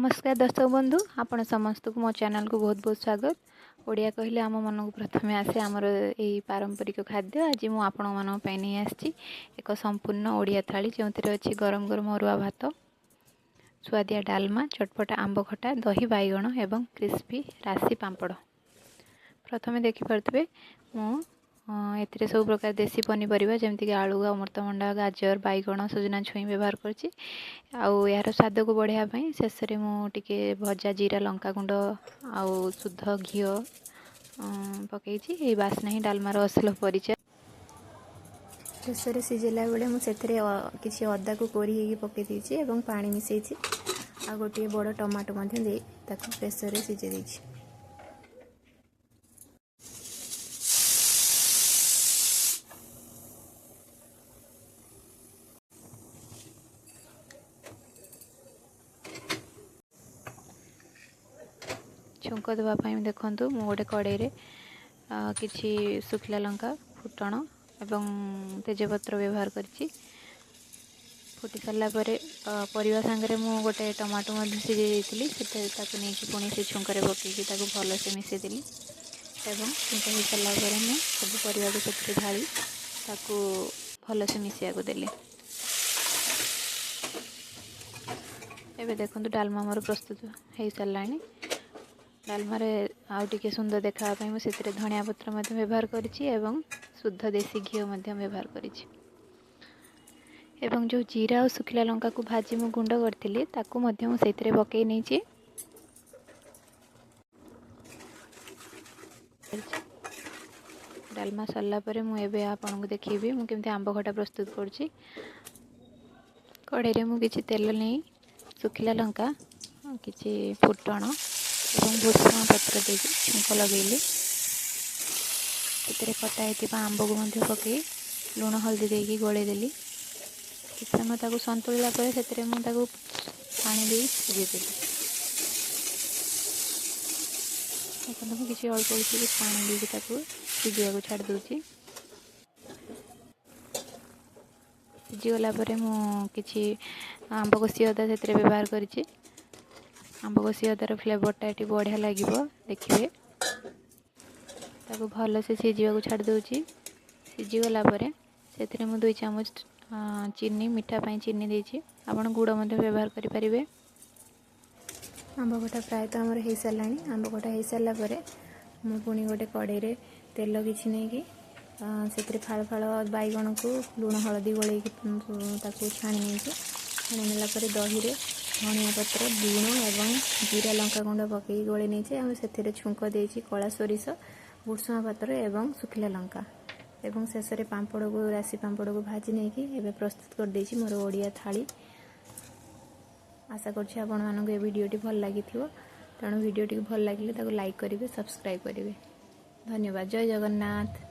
ନମସ୍କାର ଦର୍ଶକ ବନ୍ଧୁ, ଆପଣ ସମସ୍ତଙ୍କୁ ମୋ ଚ୍ୟାନେଲକୁ ବହୁତ ବହୁତ ସ୍ୱାଗତ। ଓଡ଼ିଆ କହିଲେ ଆମ ମନକୁ ପ୍ରଥମେ ଆସେ ଆମର ଏଇ ପାରମ୍ପରିକ ଖାଦ୍ୟ। ଆଜି ମୁଁ ଆପଣମାନଙ୍କ ପାଇଁ ନେଇ ଆସିଛି ଏକ ସମ୍ପୂର୍ଣ୍ଣ ଓଡ଼ିଆ ଥାଳି, ଯେଉଁଥିରେ ଅଛି ଗରମ ଗରମ ଅରୁଆ ଭାତ, ସୁଆଦିଆ ଡାଲମା, ଚଟପଟା ଆମ୍ବ ଖଟା, ଦହି ବାଇଗଣ ଏବଂ କ୍ରିସ୍ପି ରାଶି ପାମ୍ପଡ଼। ପ୍ରଥମେ ଦେଖିପାରୁଥିବେ ମୁଁ ଏଥିରେ ସବୁ ପ୍ରକାର ଦେଶୀ ପନିପରିବା ଯେମିତିକି ଆଳୁ, ଅମୃତଭଣ୍ଡା, ଗାଜର, ବାଇଗଣ, ସଜନା ଛୁଇଁ ବ୍ୟବହାର କରିଛି। ଆଉ ଏହାର ସ୍ୱାଦକୁ ବଢ଼ାଇବା ପାଇଁ ଶେଷରେ ମୁଁ ଟିକେ ଭଜା ଜିରା, ଲଙ୍କା ଗୁଣ୍ଡ ଆଉ ଶୁଦ୍ଧ ଘିଅ ପକାଇଛି। ଏଇ ବାସ୍ନା ହିଁ ଡାଲମାର ଅସଲ ପରିଚୟ। ପ୍ରେସରରେ ସିଝେଇଲା ବେଳେ ମୁଁ ସେଥିରେ କିଛି ଅଦାକୁ କୋରି ହେଇକି ପକାଇ ଦେଇଛି ଏବଂ ପାଣି ମିଶାଇଛି, ଆଉ ଗୋଟିଏ ବଡ଼ ଟମାଟୋ ମଧ୍ୟ ଦେଇ ତାକୁ ପ୍ରେସରରେ ସିଝେଇ ଦେଇଛି। ଛୁଙ୍କ ଦେବା ପାଇଁ ଦେଖନ୍ତୁ ମୁଁ ଗୋଟେ କଡ଼େଇରେ କିଛି ଶୁଖିଲା ଲଙ୍କା, ଫୁଟଣ ଏବଂ ତେଜପତ୍ର ବ୍ୟବହାର କରିଛି। ଫୁଟି ସାରିଲା ପରେ ପରିବା ସାଙ୍ଗରେ ମୁଁ ଗୋଟେ ଟମାଟୋ ମଧ୍ୟ ସିଝେଇ ଦେଇଥିଲି, ସେଥିରେ ତାକୁ ନେଇକି ପୁଣି ସେ ଛୁଙ୍କରେ ପକାଇକି ତାକୁ ଭଲସେ ମିଶାଇଦେଲି। ଏବଂ ଛୁଙ୍କ ହେଇସାରିଲା ପରେ ମୁଁ ସବୁ ପରିବାକୁ ସେଥିରେ ଢାଳି ତାକୁ ଭଲସେ ମିଶାଇବାକୁ ଦେଲି। ଏବେ ଦେଖନ୍ତୁ ଡାଲମା ମୋର ପ୍ରସ୍ତୁତ ହେଇସାରିଲାଣି। ଡାଲମାରେ ଆଉ ଟିକେ ସୁନ୍ଦର ଦେଖାହେବା ପାଇଁ ମୁଁ ସେଥିରେ ଧଣିଆ ପତ୍ର ମଧ୍ୟ ବ୍ୟବହାର କରିଛି ଏବଂ ଶୁଦ୍ଧ ଦେଶୀ ଘିଅ ମଧ୍ୟ ବ୍ୟବହାର କରିଛି। ଏବଂ ଯେଉଁ ଜିରା ଆଉ ଶୁଖିଲା ଲଙ୍କାକୁ ଭାଜି ମୁଁ ଗୁଣ୍ଡ କରିଥିଲି ତାକୁ ମଧ୍ୟ ମୁଁ ସେଇଥିରେ ପକାଇ ନେଇଛି। ଡାଲମା ସରିଲା ପରେ ମୁଁ ଏବେ ଆପଣଙ୍କୁ ଦେଖେଇବି ମୁଁ କେମିତି ଆମ୍ବ ଖଟା ପ୍ରସ୍ତୁତ କରୁଛି। କଢ଼େଇରେ ମୁଁ କିଛି ତେଲ ନେଇ ଶୁଖିଲା ଲଙ୍କା, କିଛି ଫୁଟଣ ଏବଂ ଭୃଷଙ୍ଗ ପତ୍ର ଦେଇକି ଛୁଙ୍କ ଲଗେଇଲି। ସେଥିରେ କଟା ହେଇଥିବା ଆମ୍ବକୁ ମଧ୍ୟ ପକାଇ ଲୁଣ ହଳଦୀ ଦେଇକି ଗୋଳେଇ ଦେଲି। କିଛି ସମୟ ତାକୁ ସନ୍ତୁଳିଲା ପରେ ସେଥିରେ ମୁଁ ତାକୁ ପାଣି ଦେଇ ସିଝେଇ ଦେଲି। ଦେଖନ୍ତୁ ମୁଁ କିଛି ଅଳ୍ପ କିଛି ପାଣି ଦେଇକି ତାକୁ ସିଝିବାକୁ ଛାଡ଼ି ଦେଉଛି। ସିଝିଗଲା ପରେ ମୁଁ କିଛି ଆମ୍ବ କଷି ଅଦା ସେଥିରେ ବ୍ୟବହାର କରିଛି। ଆମ୍ବ କଷି ଅଦାର ଫ୍ଲେଭରଟା ଏଠି ବଢ଼ିଆ ଲାଗିବ, ଦେଖିବେ। ତାକୁ ଭଲସେ ସିଝିବାକୁ ଛାଡ଼ି ଦେଉଛି। ସିଝିଗଲା ପରେ ସେଥିରେ ମୁଁ 2 ଚାମଚ ଚିନି, ମିଠା ପାଇଁ ଚିନି ଦେଇଛି। ଆପଣ ଗୁଡ଼ ମଧ୍ୟ ବ୍ୟବହାର କରିପାରିବେ। ଆମ୍ବ ଖଟା ପ୍ରାୟତଃ ଆମର ହେଇସାରିଲାଣି। ଆମ୍ବ ଖଟା ହେଇସାରିଲା ପରେ ମୁଁ ପୁଣି ଗୋଟେ କଡ଼େଇରେ ତେଲ କିଛି ନେଇକି ସେଥିରେ ଫାଳ ଫାଳ ବାଇଗଣକୁ ଲୁଣ ହଳଦୀ ଗୋଳେଇକି ତାକୁ ଛାଣି ନେଇଛି। ଛାଣି ନେଲା ପରେ ଦହିରେ ଧଣିଆ ପତ୍ର, ଲୁଣ ଏବଂ ଜିରା ଲଙ୍କା ଗୁଣ୍ଡ ପକାଇକି ଗୋଳେଇ ନେଇଛି। ଆଉ ସେଥିରେ ଛୁଙ୍କ ଦେଇଛି କଳା ସୋରିଷ, ଭୃଷଙ୍ଗ ପତ୍ର ଏବଂ ଶୁଖିଲା ଲଙ୍କା। ଏବଂ ଶେଷରେ ପାମ୍ପଡ଼କୁ, ରାଶି ପାମ୍ପଡ଼କୁ ଭାଜି ନେଇକି ଏବେ ପ୍ରସ୍ତୁତ କରିଦେଇଛି ମୋର ଓଡ଼ିଆ ଥାଳି। ଆଶା କରୁଛି ଆପଣମାନଙ୍କୁ ଏ ଭିଡ଼ିଓଟି ଭଲ ଲାଗିଥିବ। ତେଣୁ ଭିଡ଼ିଓଟିକୁ ଭଲ ଲାଗିଲେ ତାକୁ ଲାଇକ୍ କରିବେ, ସବସ୍କ୍ରାଇବ୍ କରିବେ। ଧନ୍ୟବାଦ। ଜୟ ଜଗନ୍ନାଥ।